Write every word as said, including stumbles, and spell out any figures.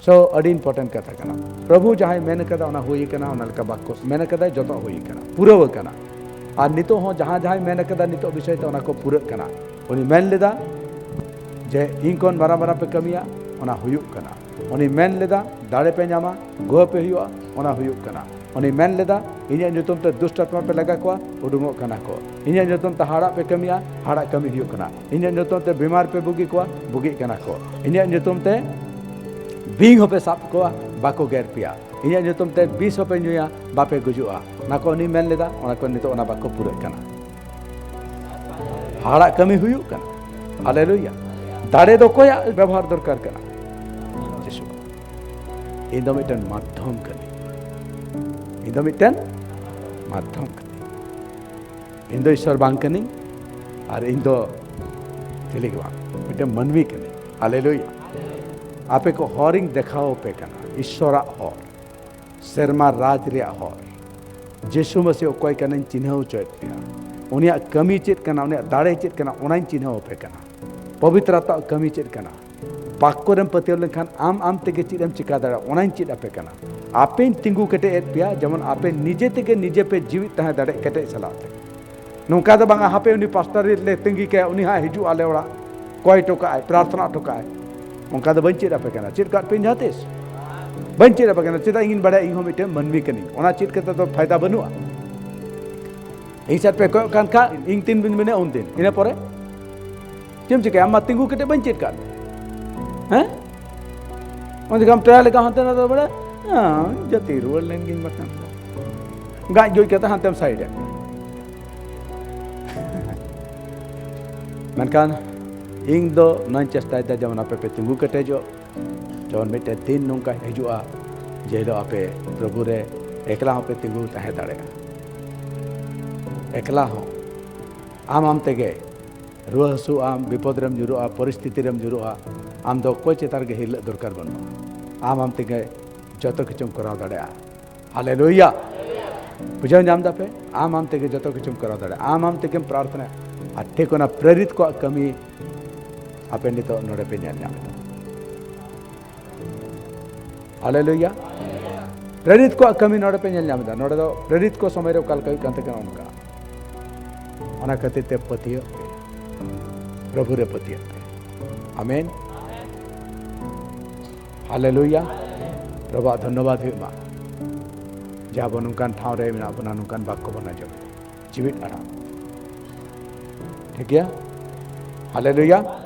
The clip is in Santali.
ᱥᱚ ᱟᱹᱰᱤ ᱤᱢᱯᱚᱨᱴᱮᱱᱴ ᱠᱟᱛᱷᱟ ᱠᱟᱱᱟ᱾ ᱯᱨᱚᱵᱷᱩ ᱡᱟᱦᱟᱸᱭ ᱢᱮᱱ ᱠᱟᱫᱟ, ᱚᱱᱟ ᱦᱩᱭ ᱠᱟᱱᱟ, ᱚᱱᱟ ᱞᱮᱠᱟ ᱵᱟᱠᱚ ᱢᱮᱱ ᱠᱟᱫᱟ, ᱡᱚᱛᱚ ᱦᱩᱭ ᱠᱟᱱᱟ, ᱯᱩᱨᱟᱹᱣ ᱠᱟᱱᱟ᱾ ᱟᱨ ᱱᱤᱛᱚᱜ ᱦᱚᱸ ᱡᱟᱦᱟᱸ ᱡᱟᱦᱟᱸᱭ ᱢᱮᱱ ᱠᱟᱫᱟ, ᱱᱤᱛᱚᱜ ᱵᱤᱥᱚᱭ ᱛᱮ ᱚᱱᱟ ᱠᱚ ᱯᱩᱨᱟᱹᱜ ᱠᱟᱱᱟ᱾ ᱩᱱᱤ ᱢᱮᱱ ᱞᱮᱫᱟ ᱡᱮ, "ᱤᱧ ᱠᱷᱚᱱ ᱢᱟᱨᱟᱝ ᱢᱟᱨᱟᱝ ᱯᱮ ᱠᱟᱹᱢᱤᱭᱟ", ᱚᱱᱟ ᱦᱩᱭᱩᱜ ᱠᱟᱱᱟ᱾ ᱩᱱᱤ ᱢᱮᱱ ᱞᱮᱫᱟ, "ᱫᱟᱲᱮ ᱯᱮ ᱧᱟᱢᱟ, ᱜᱩᱦᱟᱹ ᱯᱮ ᱦᱩᱭᱩᱜᱼᱟ", ᱚᱱᱟ ᱦᱩᱭᱩᱜ ᱠᱟᱱᱟ᱾ ᱩᱱᱤ ᱢᱮᱱ ᱞᱮᱫᱟ, "ᱤᱧᱟᱹᱜ ᱧᱩᱛᱩᱢ ᱛᱮ ᱫᱩᱥᱴ ᱟᱛᱢᱟ ᱯᱮ ᱞᱟᱜᱟ ᱠᱚᱣᱟ, ᱩᱰᱩᱝᱚᱜ ᱠᱟᱱᱟ ᱠᱚ᱾ ᱤᱧᱟᱹᱜ ᱧᱩᱛᱩᱢ ᱛᱮ ᱦᱟᱲᱟᱜ ᱯᱮ ᱠᱟᱹᱢᱤᱭᱟ, ᱦᱟᱲᱟᱜ ᱠᱟᱹᱢᱤ ᱦᱩᱭᱩᱜ ᱠᱟᱱᱟ᱾ ᱤᱧᱟᱹᱜ ᱧᱩᱛᱩᱢ ᱛᱮ ᱵᱤᱢᱟᱨ ᱯᱮ ᱵᱩᱜᱤ ᱠᱚᱣᱟ, ᱵᱩᱜᱤᱜ ᱠᱟᱱᱟ ᱠᱚ᱾ ᱤᱧᱟᱹᱜ ᱧᱩᱛᱩᱢ ᱛᱮ ᱵᱤᱧ ᱦᱚᱸᱯᱮ ᱥᱟᱵ ᱠᱚᱣᱟ, ᱵᱟᱠᱚ ᱜᱮᱨ ᱯᱮᱭᱟ᱾ ᱤᱧᱟᱹᱜ ᱧᱩᱛᱩᱢ ᱛᱮ ᱵᱤᱥ ᱦᱚᱸᱯᱮ ᱧᱩᱭᱟ, ᱵᱟᱯᱮ ᱜᱩᱡᱩᱜᱼᱟ᱾" ᱚᱱᱟ ᱠᱚ ᱩᱱᱤ ᱢᱮᱱ ᱞᱮᱫᱟ, ᱚᱱᱟ ᱠᱚ ᱱᱤᱛᱚᱜ ᱚᱱᱟ ᱵᱟᱠᱚ ᱯᱩᱨᱟᱹᱜ ᱠᱟᱱᱟ᱾ ᱦᱟᱲᱟᱜ ᱠᱟᱹᱢᱤ ᱦᱩᱭᱩᱜ ᱠᱟᱱᱟ᱾ ᱦᱟᱞᱮᱞᱩᱭᱟ᱾ ᱫᱟᱲᱮ ᱫᱚ ᱚᱠᱚᱭᱟᱜ ᱵᱮᱵᱚᱦᱟᱨ ᱫᱚᱨᱠᱟᱨ ᱠᱟᱱᱟ? ᱡᱤᱥᱩ᱾ ᱤᱧ ᱫᱚ ᱢᱤᱫᱴᱮᱱ ᱢᱟᱫᱽᱫᱷᱚᱢ ᱠᱟᱹᱱᱟᱹᱧ᱾ ᱤᱧ ᱫᱚ ᱢᱤᱫᱴᱮᱱ ᱢᱟᱫᱽᱫᱷᱚᱢ ᱠᱟᱹᱱᱟᱹᱧ᱾ ᱤᱧ ᱫᱚ ᱤᱥᱥᱚᱨ ᱵᱟᱝ ᱠᱟᱹᱱᱟᱹᱧ, ᱟᱨ ᱤᱧ ᱫᱚ ᱪᱤᱞᱤ ᱜᱮ ᱵᱟᱝ, ᱢᱤᱫᱴᱮᱱ ᱢᱟᱹᱱᱢᱤ ᱠᱟᱹᱱᱟᱹᱧ᱾ ᱦᱟᱞᱮᱞᱩᱭᱟ᱾ ᱟᱯᱮ ᱠᱚ ᱦᱚᱨᱤᱧ ᱫᱮᱠᱷᱟᱣ ᱟᱯᱮ ᱠᱟᱱᱟ, ᱤᱥᱥᱚᱨᱟᱜ ᱦᱚᱨ, ᱥᱮᱨᱢᱟ ᱨᱟᱡᱽ ᱨᱮᱭᱟᱜ ᱦᱚᱨ᱾ ᱡᱤᱥᱩ ᱢᱟᱹᱥᱤ ᱚᱠᱚᱭ ᱠᱟᱱᱟᱧ ᱪᱤᱱᱦᱟᱹᱣ ᱦᱚᱪᱚᱭᱮᱫ ᱯᱮᱭᱟ᱾ ᱩᱱᱤᱭᱟᱜ ᱠᱟᱹᱢᱤ ᱪᱮᱫ ᱠᱟᱱᱟ, ᱩᱱᱤᱭᱟᱜ ᱫᱟᱲᱮ ᱪᱮᱫ ᱠᱟᱱᱟ, ᱚᱱᱟᱧ ᱪᱤᱱᱦᱟᱹᱣ ᱟᱯᱮ ᱠᱟᱱᱟ᱾ ᱯᱚᱵᱤᱛᱨ ᱟᱛᱢᱟᱣᱟᱜ ᱠᱟᱹᱢᱤ ᱪᱮᱫ ᱠᱟᱱᱟ, ᱵᱟᱠᱠᱚ ᱨᱮᱢ ᱯᱟᱹᱛᱭᱟᱹᱣ ᱞᱮᱱᱠᱷᱟᱱ ᱟᱢ ᱟᱢ ᱛᱮᱜᱮ ᱪᱮᱫ ᱮᱢ ᱪᱤᱠᱟ ᱫᱟᱲᱮᱭᱟᱜᱼᱟ, ᱚᱱᱟᱧ ᱪᱮᱫ ᱟᱯᱮ ᱠᱟᱱᱟ᱾ ᱟᱯᱮᱧ ᱛᱤᱸᱜᱩ ᱠᱮᱴᱮᱡ ᱮᱫ ᱯᱮᱭᱟ, ᱡᱮᱢᱚᱱ ᱟᱯᱮ ᱱᱤᱡᱮ ᱛᱮᱜᱮ ᱱᱤᱡᱮ ᱯᱮ ᱡᱤᱣᱤᱫ ᱛᱟᱦᱮᱸ ᱫᱟᱲᱮᱭᱟᱜ ᱠᱮᱴᱮᱡ ᱥᱟᱞᱟᱜ ᱛᱮ᱾ ᱱᱚᱝᱠᱟ ᱫᱚ ᱵᱟᱝᱟ, ᱦᱟᱯᱮ ᱩᱱᱤ ᱯᱟᱥᱴᱟᱨ ᱞᱮ ᱛᱟᱺᱜᱤ ᱠᱟᱭᱟ, ᱩᱱᱤ ᱦᱟᱸᱜ ᱦᱤᱡᱩᱜᱼᱟ ᱟᱞᱮ ᱚᱲᱟᱜ, ᱠᱚᱭ ᱦᱚᱴᱚ ᱠᱟᱜᱼᱟᱭ, ᱯᱨᱟᱨᱛᱷᱚᱱᱟ ᱦᱚᱴᱚ ᱠᱟᱜᱼᱟᱭ᱾ ᱚᱱᱠᱟ ᱫᱚ ᱵᱟᱹᱧ ᱪᱮᱫ ᱟᱯᱮ ᱠᱟᱱᱟ᱾ ᱪᱮᱫ ᱠᱟᱜ ᱯᱮ ᱡᱟᱦᱟᱸ ᱛᱤᱥ? ᱵᱟᱹᱧ ᱪᱮᱫ ᱟᱯᱮ ᱠᱟᱱᱟ᱾ ᱪᱮᱫᱟᱜ? ᱤᱧᱤᱧ ᱵᱟᱲᱟᱭᱟ ᱤᱧ ᱦᱚᱸ ᱢᱤᱫᱴᱮᱱ ᱢᱟᱹᱱᱢᱤ ᱠᱟᱹᱱᱟᱹᱧ᱾ ᱚᱱᱟ ᱪᱮᱫ ᱠᱟᱛᱮ ᱫᱚ ᱯᱷᱟᱭᱫᱟ ᱵᱟᱹᱱᱩᱜᱼᱟ᱾ ᱤᱧ ᱥᱮᱫ ᱯᱮ ᱠᱚᱭᱚᱜ ᱠᱟᱱ ᱠᱷᱟᱱ ᱤᱧ ᱛᱤᱱ ᱵᱤᱱ ᱢᱮᱱᱟ ᱩᱱ ᱫᱤᱱ᱾ ᱤᱱᱟᱹ ᱯᱚᱨᱮ ᱪᱮᱫ ᱮᱢ ᱪᱤᱠᱟᱹᱭᱟ? ᱟᱢ ᱢᱟ ᱛᱤᱸᱜᱩ ᱠᱮᱴᱮᱡ ᱵᱟᱹᱧ ᱪᱮᱫ ᱠᱟᱜ ᱢᱮ᱾ ᱦᱮᱸ? ᱚᱱᱟ ᱪᱤᱠᱟᱹᱢ ᱴᱨᱟᱭ ᱞᱮᱠᱟ ᱦᱟᱱᱛᱮ ᱱᱟᱛᱮ ᱵᱟᱲᱟ? ᱦᱮᱸ, ᱡᱟᱹᱛᱤ ᱨᱩᱣᱟᱹᱲ ᱞᱮᱱ ᱜᱤᱧ ᱵᱟᱠᱷᱟᱱ ᱫᱚ᱾ ᱜᱟᱡ ᱜᱩᱡ ᱠᱟᱛᱮ ᱦᱟᱱᱛᱮᱢ ᱥᱟᱭᱤᱰ ᱮᱱ᱾ ᱢᱮᱱᱠᱷᱟᱱ ᱤᱧ ᱫᱚ ᱱᱚᱣᱟᱧ ᱪᱮᱥᱴᱟᱭᱮᱫᱟ ᱡᱮᱢᱚᱱ ᱟᱯᱮ ᱯᱮ ᱛᱤᱸᱜᱩ ᱠᱮᱴᱮᱡᱚᱜ, ᱡᱮᱢᱚᱱ ᱢᱤᱫᱴᱮᱱ ᱫᱤᱱ ᱱᱚᱝᱠᱟ ᱦᱤᱡᱩᱜᱼᱟ, ᱡᱮ ᱦᱤᱞᱳᱜ ᱟᱯᱮ ᱯᱨᱚᱵᱷᱩ ᱨᱮ ᱮᱠᱞᱟ ᱦᱚᱸᱯᱮ ᱛᱤᱸᱜᱩ ᱛᱟᱦᱮᱸ ᱫᱟᱲᱮᱭᱟᱜᱼᱟ᱾ ᱮᱠᱞᱟ ᱦᱚᱸ, ᱟᱢ ᱟᱢ ᱛᱮᱜᱮ ᱨᱩᱣᱟᱹ ᱦᱟᱹᱥᱩᱜ ᱟᱢ, ᱵᱤᱯᱚᱫ ᱨᱮᱢ ᱧᱩᱨᱩᱜᱼᱟ, ᱯᱚᱨᱤᱥᱛᱷᱤᱛᱤ ᱨᱮᱢ ᱧᱩᱨᱩᱜᱼᱟ, ᱟᱢ ᱫᱚ ᱚᱠᱚᱭ ᱪᱮᱛᱟᱱ ᱨᱮᱜᱮ ᱦᱤᱨᱞᱟᱹᱜ ᱫᱚᱨᱠᱟᱨ ᱵᱟᱹᱱᱩᱜᱼᱟ᱾ ᱟᱢ ᱟᱢ ᱛᱮᱜᱮ ᱡᱚᱛᱚ ᱠᱤᱪᱷᱩᱢ ᱠᱚᱨᱟᱣ ᱫᱟᱲᱮᱭᱟᱜᱼᱟ᱾ ᱦᱟᱞᱮᱞᱩᱭᱟ᱾ ᱵᱩᱡᱷᱟᱹᱣ ᱧᱟᱢ ᱫᱟᱯᱮ? ᱟᱢ ᱟᱢ ᱛᱮᱜᱮ ᱡᱚᱛᱚ ᱠᱤᱪᱷᱩᱢ ᱠᱚᱨᱟᱣ ᱫᱟᱲᱮᱭᱟᱜᱼᱟ᱾ ᱟᱢ ᱟᱢ ᱛᱮᱜᱮᱢ ᱯᱨᱟᱨᱛᱷᱚᱱᱟᱭᱟ᱾ ᱟᱨ ᱴᱷᱤᱠ ᱚᱱᱟ ᱯᱨᱮᱨᱤᱛ ᱠᱚᱣᱟᱜ ᱠᱟᱹᱢᱤ ᱟᱯᱮ ᱱᱤᱛᱚᱜ ᱱᱚᱰᱮ ᱯᱮ ᱧᱮᱞ ᱧᱟᱢ ᱮᱫᱟ᱾ ᱦᱟᱞᱮᱞᱩᱭᱟ᱾ ᱯᱨᱮᱨᱤᱛ ᱠᱚᱣᱟᱜ ᱠᱟᱹᱢᱤ ᱱᱚᱰᱮ ᱯᱮ ᱧᱮᱞ ᱧᱟᱢ ᱮᱫᱟ᱾ ᱱᱚᱰᱮ ᱫᱚ ᱯᱨᱮᱨᱤᱛ ᱠᱚ ᱥᱚᱢᱚᱭ ᱨᱮ ᱚᱠᱟ ᱞᱮᱠᱟ ᱦᱩᱭᱩᱜ ᱠᱟᱱ ᱛᱟᱦᱮᱸ ᱠᱟᱱᱟ, ᱚᱱᱠᱟ᱾ ᱚᱱᱟ ᱠᱷᱟᱹᱛᱤᱨ ᱛᱮ ᱯᱟᱹᱛᱭᱟᱹᱜ ᱯᱮ, ᱯᱨᱚᱵᱷᱩ ᱨᱮ ᱯᱟᱹᱛᱭᱟᱹᱜ ᱯᱮ᱾ ᱟᱢᱮᱱ᱾ ᱦᱟᱞᱮᱞᱩᱭᱟ᱾ ᱯᱨᱚᱵᱷᱩᱣᱟᱜ ᱫᱷᱚᱱᱱᱚᱵᱟᱫ ᱦᱩᱭᱩᱜ ᱢᱟ, ᱡᱮ ᱟᱵᱚ ᱱᱚᱝᱠᱟᱱ ᱴᱷᱟᱶ ᱨᱮ ᱢᱮᱱᱟᱜ ᱵᱚᱱᱟ, ᱱᱚᱝᱠᱟᱱ ᱵᱟᱠᱠᱚ ᱵᱚᱱ ᱟᱸᱡᱚᱢ ᱮᱫᱟ, ᱡᱤᱣᱤᱫ ᱟᱲᱟᱝ᱾ ᱴᱷᱤᱠ ᱜᱮᱭᱟ? ᱦᱟᱞᱮᱞᱩᱭᱟ᱾